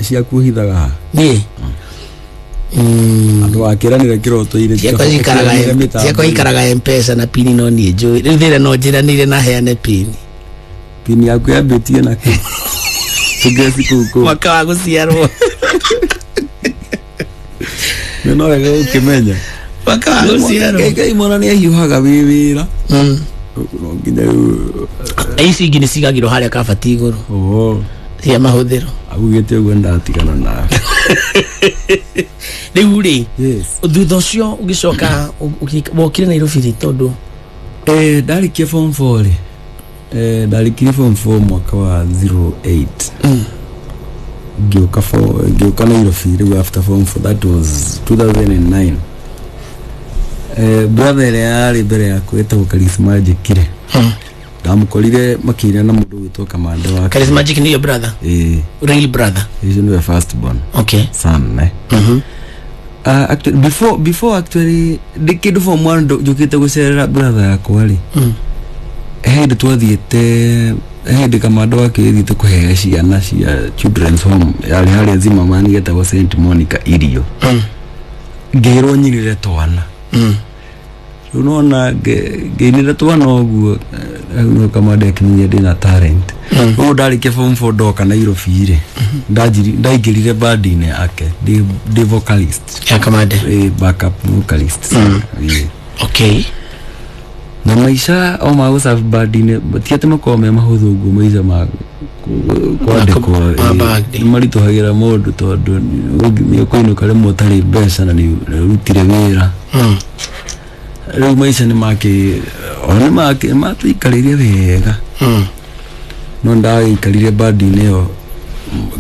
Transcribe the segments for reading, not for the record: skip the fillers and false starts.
Ciaku ũhithaga ha? Niĩ Andũ wakĩranĩra kĩroto-inĩ. Ciakwa cikaraga, ciakwa ikaraga Mpesa na pini no niĩ njũĩ. Rĩu thĩna no njĩranĩire na heane pini. Pini yaku yambĩtie na kĩ? Tũngeci kũu kũu. Mwaka wa gũciarwo. Nĩ no wega gũkĩmenya. Mwaka wa gũciarwo. Ngai mwana nĩ ahiũhaga wĩ wĩra. No nginya rĩu. Ici ingĩ nĩ cigagĩrwo harĩa kabati igũrũ. Oo. Cia mahũthĩro. Augĩte ũguo ndatigana nawe. Rĩu rĩ, Yes. thutha ũcio ũgĩcoka wokire Nairobi rĩ tondũ? Ndarĩkia form 4 rĩ, ndarĩkirie form 4 mwaka wa 08. Ngĩũka ngĩũka Nairobi rĩu after form 4, that was 2009. Brother ĩrĩa yarĩ mbere yakwa ĩtagwo Charismagic rĩ, ndamũkorire makĩina na mũndũ ũgwĩtwo Kamande wa Charismagic nĩyo brother? Ĩĩ. Real brother? Ũcio nĩwe first born son, eh. Actually, before actually ndĩ kĩndũ form 1 njũkĩte gũcerera brother yakwa rĩ, he hĩndĩ twathiĩte, he hĩndĩ Kamando wake ĩthiĩte kũhe ciana cia children's home yarĩ harĩa Zimmerman getagwo St Monica irio. Ngĩrwo nyinĩre twana. Rĩu nona ngĩinĩra twana ũguo, hau nĩho Kamande akĩmenya ndĩna talent. Rĩu ndarĩkia form 4 ndoka Nairobi rĩ, ndaingĩrire band-inĩ yake ndĩ vocalist. Ya Kamande? Backup vocalist. Na maica o ma gũserve band-inĩ ti atĩ makoragwo me mahũthũ ũguo, maica ma kwandĩkwo Ma band. Nĩ maritũhagĩra mũndũ tondũ nĩ ũkũinũka rĩmwe ũtarĩ mbeca na nĩ ũrutire wĩra. Rĩu maica nĩ makĩ o nĩ makĩ matũikarĩire wega. No ndagĩikarire band-inĩ ĩyo,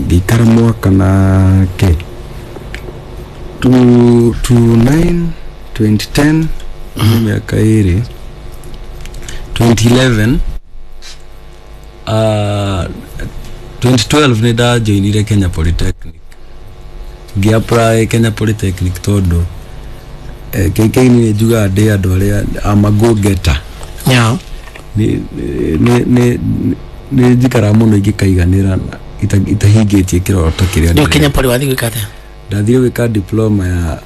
ngĩikara mwaka na kĩ two two nine 2010, nĩ mĩaka 2. 2011, 2012 nĩ ndajoinire Kenya Polytechnic. Ngĩ-apply Kenya Polytechnic tondũ KK nĩ njugaga ndĩ andũ arĩa I'm a go getter. Nĩ nĩ nĩ nĩ njikaraga mũno ingĩkaiganĩra na itahingĩtie kĩroto kĩrĩa Rĩu ndĩrenda. Kenya Poly wathiĩ gwĩka atĩa? Ndathire gwĩka diploma ya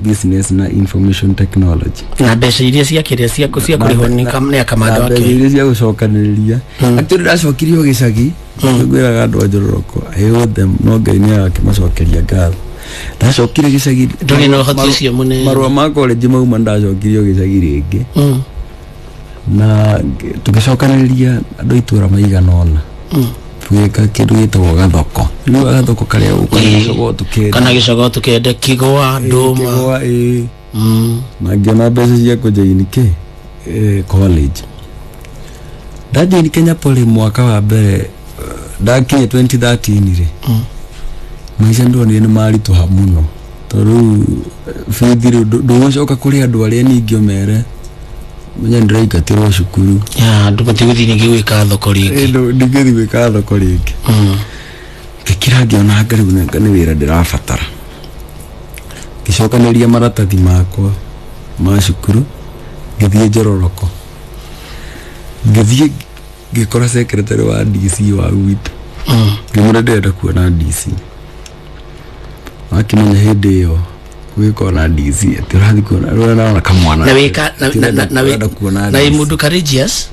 business na information technology. Na mbeca iria cia kĩrĩa cia kũrĩhwo nĩ akamanda Na mbeca wake? iria cia gũcokanĩrĩria. Actually ndacokirie o gĩcagi. Ngwĩraga andũ a Njororoko I owe them, no Ngai nĩ akĩmacokeria ngatho. Ndacokire gĩcagi. Ndũrĩ na ũhoti ũcio mũnene. Marũa ma college mauma ndacokirie o gĩcagi rĩngĩ. Na tũgĩcokanĩrĩria andũ a itũũra maigana ũna. Tũgĩka kĩndũ gĩtagwo gathoko. Rĩu gathoko karĩa gũkoragwo tũkĩendia. Kana gĩcogo tũkende kĩgwa, ndũma. Kĩgwa, ĩĩ. Na ngĩona mbeca cia kũjoin kĩ college. Ndajoin Kenya Poly mwaka wa mbere, ndakinya 2013 rĩ, maica ndonire nĩ maritũha mũno tondũ rĩu bithi rĩu ndũgũcoka kũrĩ andũ arĩa ningĩ ũmere menya ndĩraingatirwo cukuru. Ya andũ matigũthiĩ rĩngĩ gwĩka thoko rĩngĩ. Ndingĩthiĩ gwĩka thoko rĩngĩ. Ngĩkira ngĩona anga rĩu nĩ wĩra ndĩrabatara. Ngĩcokanĩria maratathi makwa ma cukuru, ngĩthiĩ Njororoko, ngĩthiĩ ngĩkora secretary wa DC wa gwitũ. Ngĩmwĩra ndĩrenda kuona DC. Akĩmenya hĩndĩ ĩyo gũgĩkorwo na DC atĩ ũrathiĩ kuona ũrona kamwana Na wĩka na ũrenda kuona na wĩ DC. mũndũ courageous.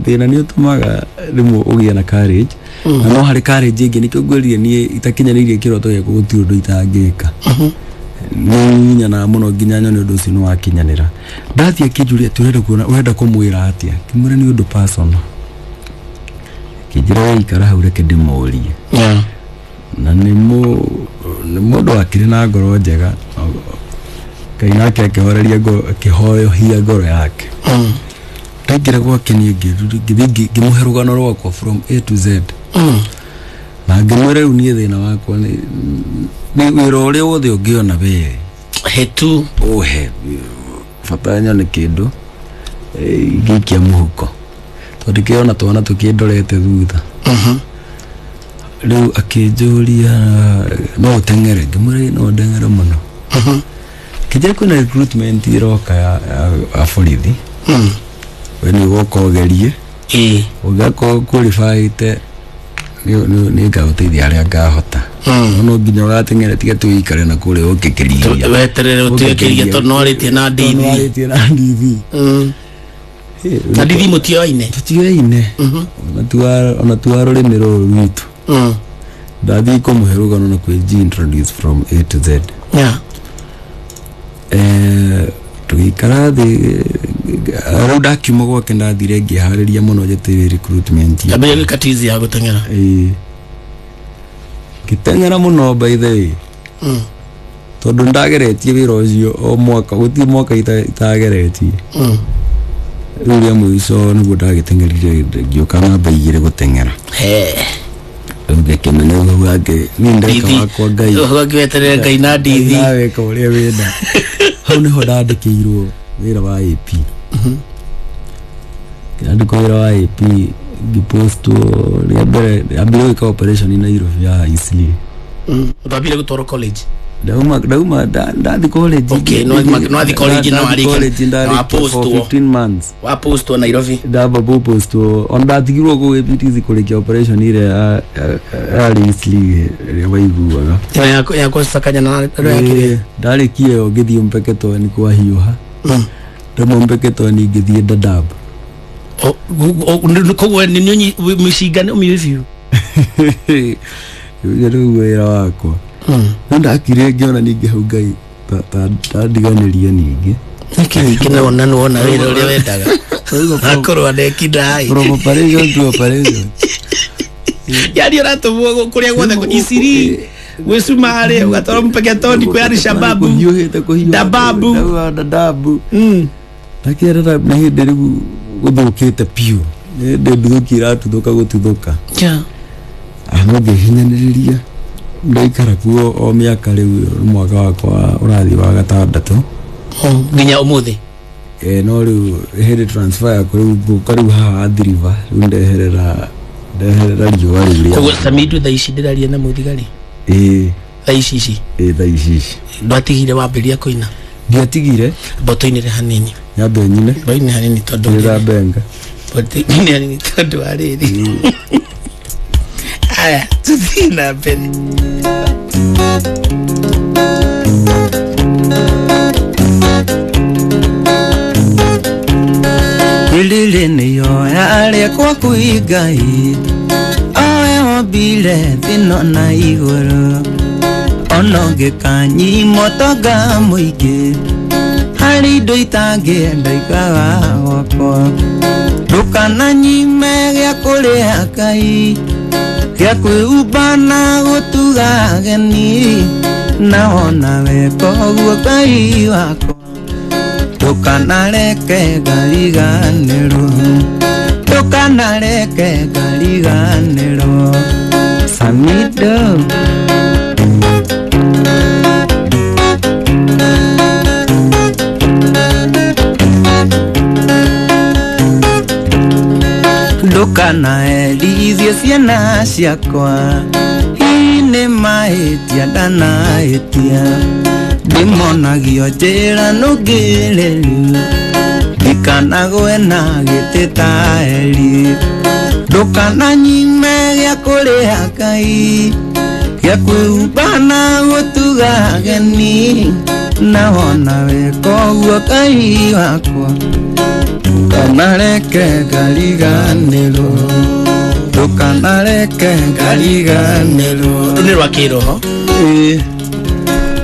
Thĩna nĩ ũtũmaga rĩmwe ũgĩe na courage na no harĩ courage ĩngĩ nĩkĩo ngwĩrire niĩ itakinyanĩirie kĩroto gĩakwa gũtirĩ ũndũ itangĩka. Nĩ nginyanaga mũno nginya nyone ũndũ ũcio nĩ wakinyanĩra. Ndathiĩ akĩnjũria atĩ ũrenda kuona, ũrenda kũmwĩra atĩa? Ngĩmwĩra nĩ ũndũ personal. Akĩnjĩra we ikara hau reke ndĩmũrie. Na nĩ mũndũ wakĩrĩ na ngoro njega. Ngai nake akĩhoreria ngoro, akĩhoyohia ngoro yake. Ndaingĩra gwake niĩ ngĩthiĩ ngĩmũhe rũgano rwakwa from A to Z. Na ngĩmwĩra rĩu niĩ thĩna wakwa nĩ wĩra ũrĩa wothe ũngĩona we hetu ũhe, bata nyone kĩndũ ingĩikia mũhuko tondũ ndĩkĩona twana tũkĩndorete thutha. Rĩu akĩnjũria no ũteng'ere? Ngĩmwĩra no ndeng'ere mũno. Kĩnjĩra kwĩna recruitment ĩroka ya borithi. We nĩ ũgoka ũgerie. Ũngĩgakorwo qualifyĩte Nĩ ngagũteithia harĩa ngahota. No nginya ũgateng'ere, tiga tũikare na kũrĩa ũkĩkĩria. Weterere ũtuĩkĩrie tondũ no warĩtie na Tondũ ndithi. warĩtie na ndithi. Na ndithi mũtioaine? Tũtioaine, ona tiwa rũrĩmĩ rũrũ rwitũ. Ndathiĩ kũmũhe rũgano na kwĩji introduce from A to Z. Tũgĩikara thĩ rĩu, ndakiuma gwake, ndathire ngĩharĩria mũno njetereire recruitment. Ambĩrĩria gwĩka tizi ya gũteng'era. Ĩĩ. Ngĩteng'era mũno, by the way, tondũ ndageretie wĩra ũcio o mwaka, gũtirĩ mwaka itageretie. Rĩu rĩa mũico nĩguo ndagĩteng'erire, ngĩũka namba 2 gũteng'era. He. Rĩu ngĩkĩmenya ũguo angĩ niĩ ndeka wakwa Ngai. Ũgakĩweterere Ngai na ndithi. Naweka ũrĩa wenda. Hau nĩho ndandĩkĩirwo wĩra wa AP. Ngĩandĩkwo wĩra wa AP, ngĩpostwo rĩa mbere, ambire gwĩka operation Nairobi ya Eastleigh. Ndwambire gũtwarwo college? Ndauma ndathi college. Okay, no wathi college, no Ndathi warĩkia- college, no ndarĩkia for wapostwo. 15 months. Wapostwo Nairobi? Ndamba postwo, ona ndatigirwo kũu APTC kũrĩkia operation ĩrĩa yarĩ Eastleigh, ĩrĩa waiguaga. Ĩyo ya kũcakanya na andũ ya kĩrĩa. Ĩĩ, ndarĩkia ĩyo ngĩthiĩ Mpeketoni kwahiũha. Ndauma Mpeketoni ngĩthiĩ Dadaab. Koguo nĩ mĩcinga nĩ ũmĩũĩ biũ. Ũcio nĩguo wĩra wakwa. No ndakire ngĩona ningĩ hau Ngai ta ndandiganĩria ningĩ. Nĩkĩ ningĩ nĩwona nĩwona wĩra ũrĩa wendaga akorwo anekindai? From operation to operation. Yani ũratũmwo kũrĩa guothe, Isiri, gwĩ Cumarĩ, ũgatwarwo Mpeketoni, kwĩ Alishababu. Kũhiũhĩte kũhiũha. Dababu. Ndauma Dadabu, ndakĩra Dadabu nĩ hĩndĩ rĩu gũthũkĩte biũ, nĩ hĩndĩ nduthũki ĩratuthũka gũtuthũka. No ngĩhinyaniria, ndaikara kuo o mĩaka, rĩu mwaka wakwa ũrathiĩ wa gatandatũ. Nginya ũmũthĩ? No rĩu hĩndĩ transfer yakwa, rĩu ngũka rĩu haha Athi River, rĩu ndeherera riũa rĩu rĩa Koguo Samidu, thaa ici ndĩraria na mũthigari? Ĩĩ. Thaa ici ici? Ĩĩ, thaa ici ici. Ndwatigire wambĩrĩria kũina? Ndiatigire. Mbotoinĩre hanini. Nyambe nyine. Mbotoinĩ hanini tondũ Kĩrĩra benga. Mbotoinĩ hanini tondũ wa rĩrĩ. Aya, tuthiĩ na mbere. Rĩrĩ nĩyo yarĩ kwaku Ngai, owe wombire thĩno na igũrũ, ona ũngĩkanyima ũtonga mũingĩ, harĩ indo itangĩenda ikaga gwakwa. Ndũkananyime gĩa kũrĩa Ngai, gĩa kwĩhumba na gũtuga ageni, na wona weka ũguo Ngai wakwa, ndũkanareke ngariganĩrwo, ndũkanareke ngariganĩrwo, Samido. Ndũkanaerithie ciana ciakwa, hihi nĩ mahĩtia ndanahĩtia, ndĩmonagio njĩra nũngĩrĩru, ndikanagwe na gĩtĩ ta Eli. Ndũkananyime gĩa kũrĩa Ngai, gĩa kwĩhumba na gũtuga ageni, na wona weka ũguo Ngai wakwa, ndũkanareke ngariganĩrwo, ndũkanareke ngariganĩrwo. Rũu nĩ rwa kĩroho. Ĩĩ,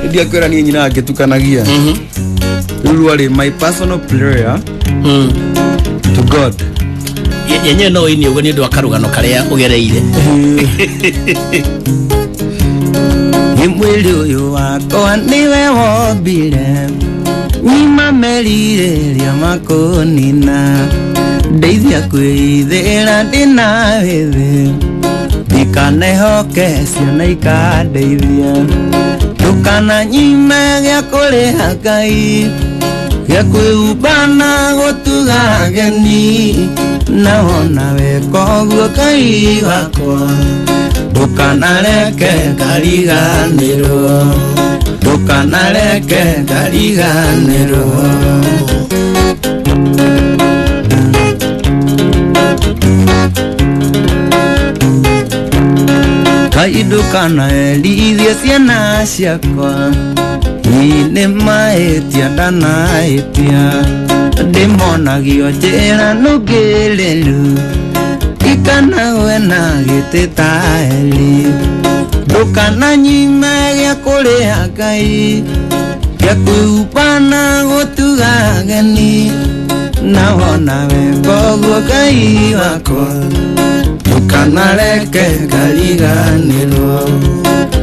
ndiakwĩra niĩ nyina angĩtukanagia. Rĩu rwarĩ my personal prayer to God. Yenyewe no ĩini ũguo nĩ ũndũ wa karũgano karĩa ũgereire. Nĩ mwĩrĩ ũyũ wakwa nĩwe wombire, nyima merirĩria makũnina, ndeithia kwĩithĩra ndĩna wĩthĩ, ndikanehoke ciana ikandeithia. Ndũkananyime gĩa kũrĩa Ngai, gĩa kwĩhumba na gũtuga ageni, na wona weka ũguo Ngai wakwa, ndũkanareke ngariganĩrwo, ndũkanareke ngariganĩrwo. Ndukanaerithie ciana ciakwa nĩ mahĩtia ndanahĩtia ndĩmonagio njĩra nũngĩrĩru ikanagwe na gĩtĩ ta Eli ndũkananyime gĩa kũrĩa Ngai gĩa kwĩhumba na gũtuga ageni na wona wega ũguo Ngai wakwa ndũkanareke ngariganĩrwo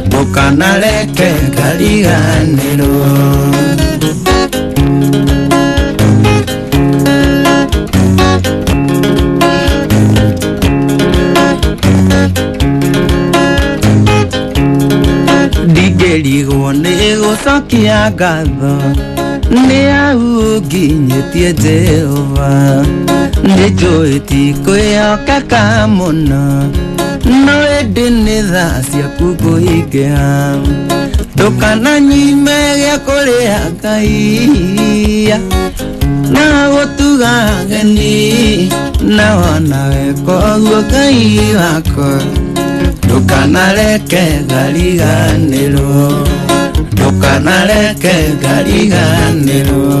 ndũkanareke ngariganĩrwo. Ndingĩrigwo nĩ gũcokia ngatho nĩ au nginyĩtie Jehova nĩ njũĩ ti kwĩhokeka mũno no ĩndĩ nĩ tha ciaku kũingĩha ndũkananyime gĩa kũrĩa Ngai na gũtuga ageni na wona weka ũguo Ngai wakwa ndũkanareke ngariganĩrwo ndũkanareke ngariganĩrwo.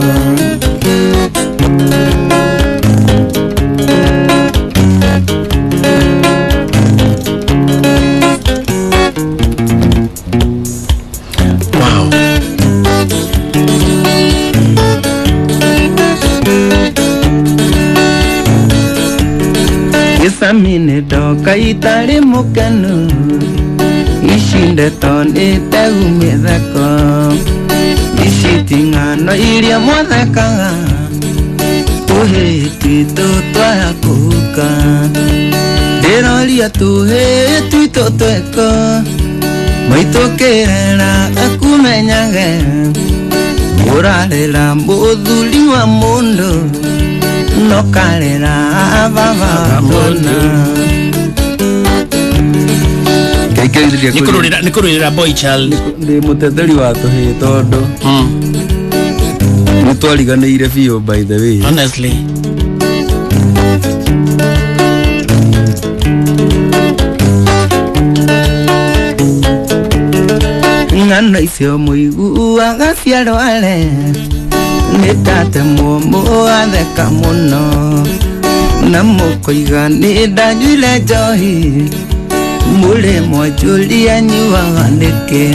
Wow. Gĩcami nĩ ndoka itarĩ mũkenu ici ndeto nĩ tegu mĩtheko ici ti ng'ano iria mwathekaga tũhĩĩ twitũ twaya kũhuka ndĩroria tũhĩĩ twitũ twĩkũ maitũ kĩrera akumenyage ũrarĩra mũthuri wa mũndũ no karĩra baba mũna. Nĩ kũrũĩrĩra boy child. Ndĩ mũteteri wa tũhĩĩ tondũ nĩ twariganĩire biũ by the way. Honestly. Ng'ano icio mũiguaga ciarware nĩ tatemwo mũgatheka mũno na mũkoiga nĩ ndanyuire njohi mũrĩ mwanjũria nyuaga nĩkĩ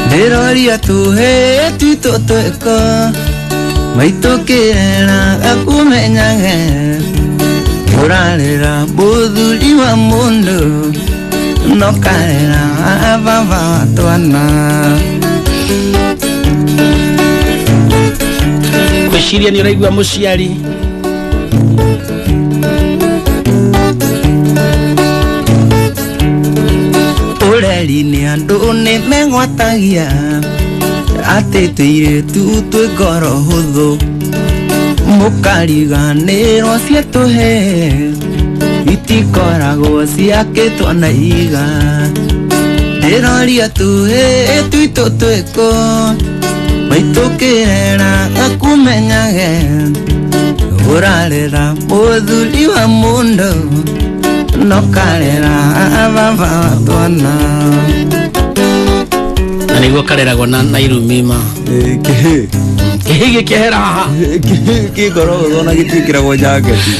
ndĩroria tũhĩĩ twitũ twĩkũ maitũ kĩrera akũmenyage ũrarĩra mũthuri wa mũndũ no karĩra baba wa twana. Gwĩciria nĩ ũraigua mũciari. Ũreri nĩ andũ nĩ megwatagia atĩ tũirĩtu twĩ ngoro hũthũ mũkariganĩrwo ciatũhe itikoragwo ciakĩtwo na iga ndĩroria tũhĩĩ twitũ twĩkũ maitũ kĩrera akũmenyage ũrarĩra mũthuri wa mũndũ no karĩra baba wa twana. Na nĩguo kareragwo na irumi ma. Kĩhĩ gĩkĩehera haha. Kĩ ngoro hũthũ na gĩtiĩkĩragwo jaketi.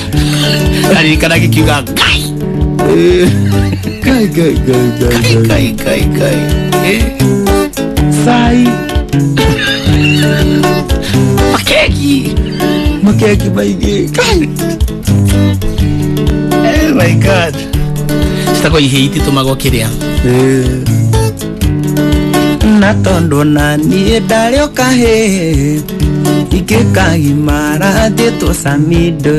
Aririkana gĩkiuga Ngai. Ngai Ngai Ngai Ngai Ngai Ngai Ngai. Sai. Makeki. Makeki maingĩ. Ngai. Oh my God. Citagwo ihĩĩ ititũmagwo kĩrĩa. Na tondũ na niĩ ndarĩ o kahĩĩ ingĩkagimara njĩtwo Samido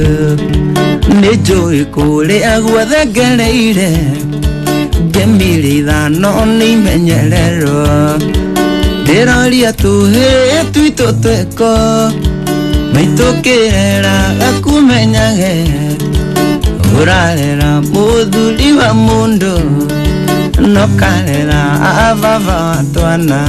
nĩ njũĩ kũrĩa guothe ngereire ngemiri ithano nĩ imenyererwo ndĩroria tũhĩĩ twitũ twĩkũ maitũ kĩrera akũmenyage ũrarĩra mũthuri wa mũndũ no karĩra baba wa twana.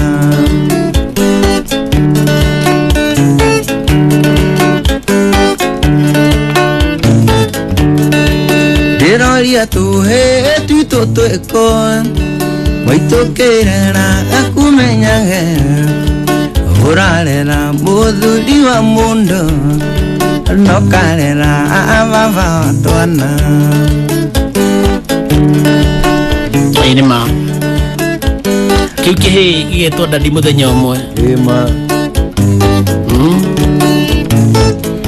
Ndĩroria tũhĩĩ twitũ twĩkũ Maitũkĩrera akumenyage ũrarera mũthuri wa mũndũ nokarera baba wa twana. Ĩĩ nĩ ma kĩu kĩhĩ gĩgetwo dadi mũthenya ũmwe. Ĩ ma.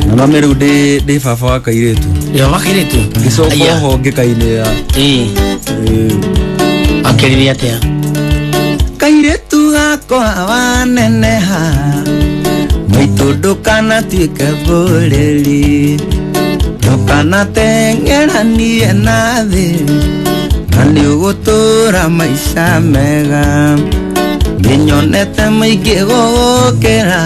Na mami rĩu ndĩ baba wa kairĩtu. Yo wakairĩtu. Ngĩcoka Aya. oho ngĩkainĩra. Ĩĩ. Ĩ. Akĩrire atĩa? Kairĩtu gakwa waneneha maitũ ndũkanatuĩke bũrĩri ndũkanateng'eranie na thĩ na nĩ ũgũtũra maica mega nĩnyonete maingĩ gũgũkĩra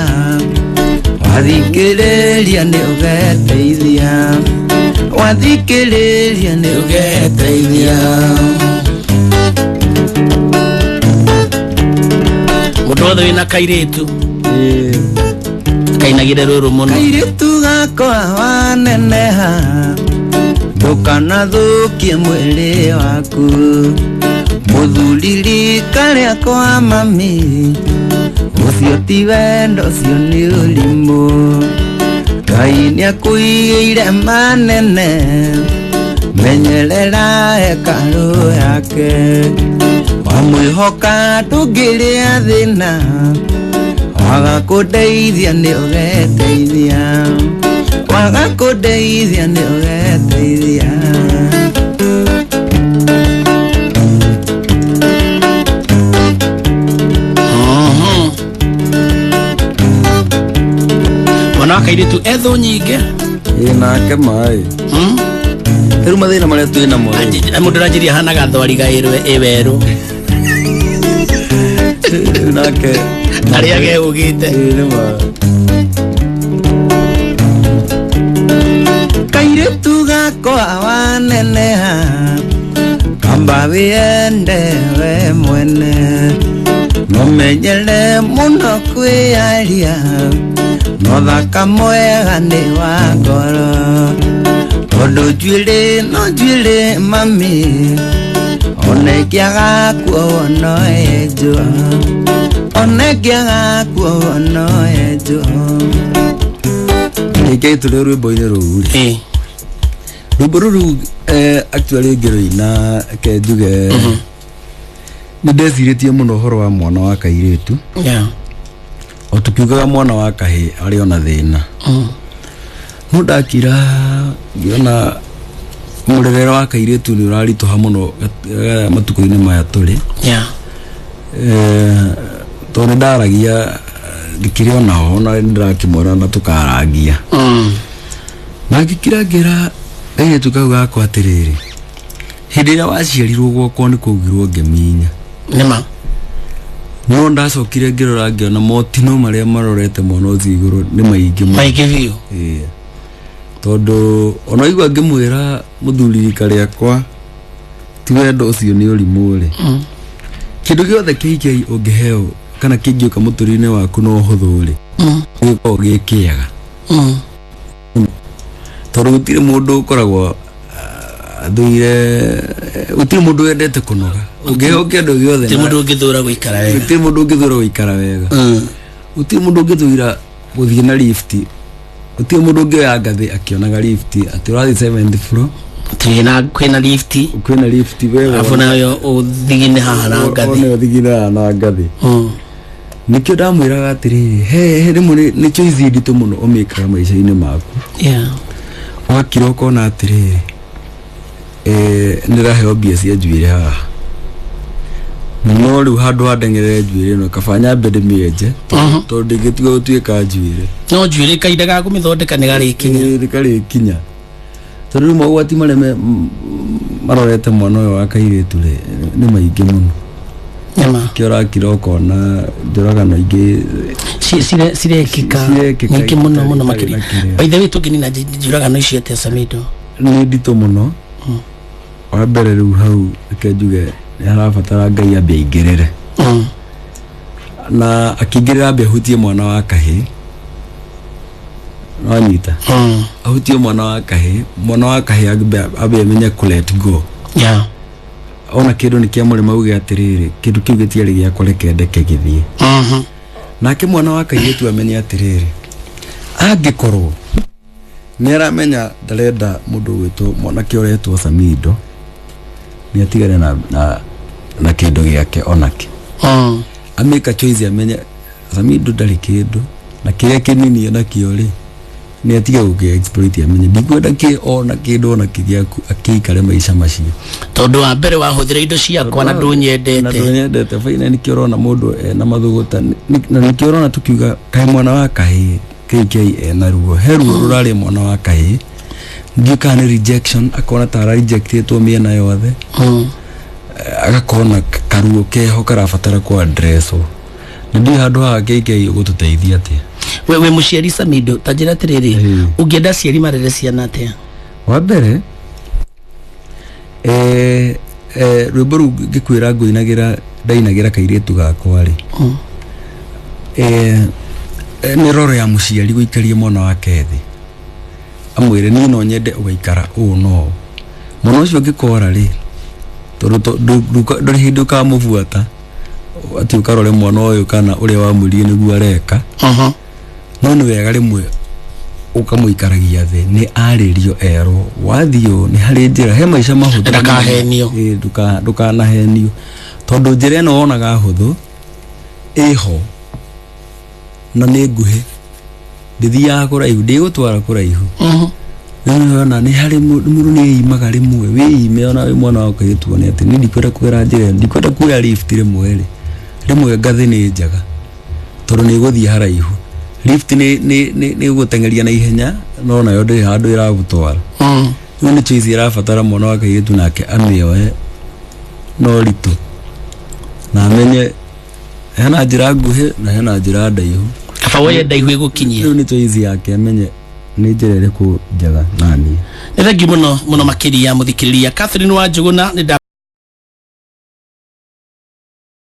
wathikĩrĩria nĩ ũgeteithia wathikĩrĩria nĩ ũgeteithia. Mũndũ wothe wĩna kairĩtu Ĩ. kainagĩre rũrũ mũno. Kairĩtu gakwa waneneha ndũkanathũkie mwĩrĩ waku mũthuri rika rĩakwa mami ũcio ti wendo ũcio nĩ ũrimũ Ngai nĩakũigĩire manene menyerera hekarũ yake wamwĩhoka ndũngĩrĩa thĩna waga kũndeithia nĩ ũgeteithia waga kũndeithia nĩ ũgeteithia. Mwana wa kairĩtu ethũ nyingĩ. Ĩ nake maĩ. Rĩu mathĩna marĩa twĩ namo rĩ. Mũndũ aranjĩria ahanaga thwariga ĩ werũ. Rĩu nake arĩa geũgĩte. Ĩ nĩ ma. Kairĩtu gakwa waneneha kamba wĩende we mwene nomenyere mũno kwĩyaria no thaka mwega nĩ wa ngoro tondũ njuĩrĩ no njuĩrĩ mami ona ĩngĩaga kuohwo no yenjwo ona ĩngĩaga kuohwo no yenjwo. Nĩkĩĩ tũrĩ rwĩmbo-inĩ rũu rĩ? Ĩ. Rwĩmbo rũrũ actually ngĩrũina ke njuge nĩ ndecirĩtie mũno ũhoro wa mwana wa kairĩtu. Yeah. O tũkiugaga mwana wa kahĩ arĩ ona thĩna. No ndakira ngĩona mũrerere wa kairĩtu nĩ ũraritũha mũno matukũ-inĩ maya tũrĩ. Yeah. Tondũ nĩ ndaragia ndikĩrĩ onao ona nĩ ndĩrakĩmwĩra na tũkarangia. Na ngĩkira ngĩra kairĩtu kau gakwa atĩrĩrĩ hĩndĩ ĩrĩa waciarirwo gwakwa nĩ kwaugirwo ngeminya. Nĩ ma. No ndacokire ngĩrora ngĩona motino marĩa marorete mwana ũcio igũrũ nĩ maingĩ mũno. Maingĩ biũ. Ĩĩ. Tondũ ona igua ngĩmwĩra mũthuri rika rĩakwa ti wendo ũcio nĩ ũrimũ rĩ. Kĩndũ gĩothe kĩingĩ ũngĩheo kana kĩngĩũka mũtũrĩre-inĩ waku na ũhũthũ rĩ gĩkoragwo gĩ kĩega. Tondũ gũtirĩ mũndũ ũkoragwo athũire gũtirĩ mũndũ wendete kũnoga ũngĩheo kĩndũ gĩothe Ti mũndũ ũngĩthũra gũikara wega. Gũtirĩ mũndũ ũngĩthũra gũikara wega. Gũtirĩ mũndũ ũngĩthũira gũthiĩ na lift gũtirĩ mũndũ ũngĩoya ngathĩ akĩonaga lift atĩ ũrathiĩ seventh floor. Twĩna kwĩna lift. Kwĩna lift we Arabu nayo ũthigine haha na ngathĩ. one ũthigine haha na ngathĩ. Nĩkĩo ndamwĩraga atĩrĩrĩ he rĩmwe nĩ choice nditũ mũno ũmĩkaga maica-inĩ maku. Yeah. Ũgakira ũkona atĩrĩrĩ nĩndaheo mbia cia njuĩrĩ haha no rĩu handũ ha ndeng'erere njuĩrĩ ĩno kaba nyambe ndĩmĩenje tondũ ndĩngĩtiga gũtuĩka njuĩrĩ. No njuĩrĩ kahinda ga kũmĩthondeka nĩ garĩkinya. Ĩ, nĩkarĩkinya tondũ rĩu mogwati marĩa marorete mwana ũyũ wa kairĩtu rĩ nĩ maingĩ mũno. Nĩma. Kĩo ũrakira ũkona njũragano ingĩ Cirekĩka Cirekĩka nyingĩ mũno mũno itarĩ makĩria. na kĩrĩa. By the way tũngĩnina njũragano ici atĩa Samido? Nĩ nditũ mũno. Wa mbere rĩu hau reke njuge nĩ harabatara Ngai ambe aingĩrĩre. Na akĩingĩrĩra ambe ahutie mwana wa kahĩ wanyita. Ahutie mwana wa kahĩ mwana wa kahĩ ambe amenye kũ let go. Yeah. Ona kĩndũ nĩ kĩa mũrĩma uge atĩrĩrĩ, kĩndũ kĩu gĩtiarĩ gĩakwa, reke ndeke gĩthiĩ. Nake mwana wa kairĩtu amenye atĩrĩrĩ, angĩkorwo nĩ aramenya ndarenda mũndũ ũgwĩtwo mwanake ũretwo Samido, nĩ atigane na kĩndũ gĩake onake. Amĩka choice, amenye Samido ndarĩ kĩndũ na kĩrĩa kĩnini enakĩo rĩ, nĩ atige gũkĩ exploit, amenye ndikwenda kĩ ona kĩndũ ona kĩ gĩaku, akĩikare maica macio. Tondũ wa mbere wahũthĩra indo ciakwa na Na ndũnyendete. Ndũnyendete baina, nĩkĩo ũrona mũndũ ena mathũgũta. Na nĩkĩo ũrona tukiuga kaĩ mwana wa kahĩĩ KK ena ruo, he ruo rũrarĩ mwana wa kahĩĩ, ndiũ kana nĩ rejection, akona ta ararejectĩtwo mĩena yothe. Agakona karuo keho karabatara ku addresswo, na ndiũ handũ haha KK ũgũtũteithia atĩa? We mũciari Samido, ta njĩra atĩrĩrĩ, ũngĩenda aciari marere ciana atĩa? Wa mbere, rwĩmbo rũu ngĩkwĩra ngũinagĩra, ndainagĩra kairĩtu gakwa rĩ, nĩ roro ya mũciari gũikaria mwana wake thĩ, amwĩre niĩ no nyende ũgaikara ũũ no ũũ. Mwana ũcio angĩkora rĩ, tondũ ndũrĩ hĩndĩ ũkamũbuata atĩ ũkarore mwana ũyũ kana ũrĩa wamwĩrire nĩguo areka. No nĩ wega rĩmwe ũkamũikaragia thĩ, nĩ arĩrio, erwo wathiĩ ũũ nĩ harĩ njĩra, he maica mahũthũ. Ndakahenio. Ĩĩ, ndũkanahenio, tondũ njĩra ĩno wonaga hũthũ ĩho na nĩ nguhĩ, ndĩthiaga kũraihu, ndĩgũtwara kũraihu. Rĩu ona nĩ harĩ mũndũ nĩ eimaga rĩmwe, wĩime ona wĩ mwana wa kairĩtu, one atĩ niĩ ndikwenda kũgera njĩra ĩno, ndikwenda kuoya lift rĩmwe rĩ, rĩmwe ngathĩ nĩ njega tondũ nĩ ĩgũthiĩ haraihu. Lift nĩ ĩgũteng'eria na ihenya, no nayo ndĩrĩ handũ ĩragũtwara. Rĩu nĩ choice ĩrabatara mwana wa kairĩtu nake amĩoe na ũritũ na amenye hena njĩra nguhĩ na hena njĩra ndaihu. Kaba woye ndaihu ĩgũkinyia. Rĩu nĩ choice yake amenye nĩ njĩra ĩrĩkũ njega naniĩ. Nĩ thengiũ mũno mũno makĩria mũthikĩrĩria Catherine wa Njũgũna nĩ nda.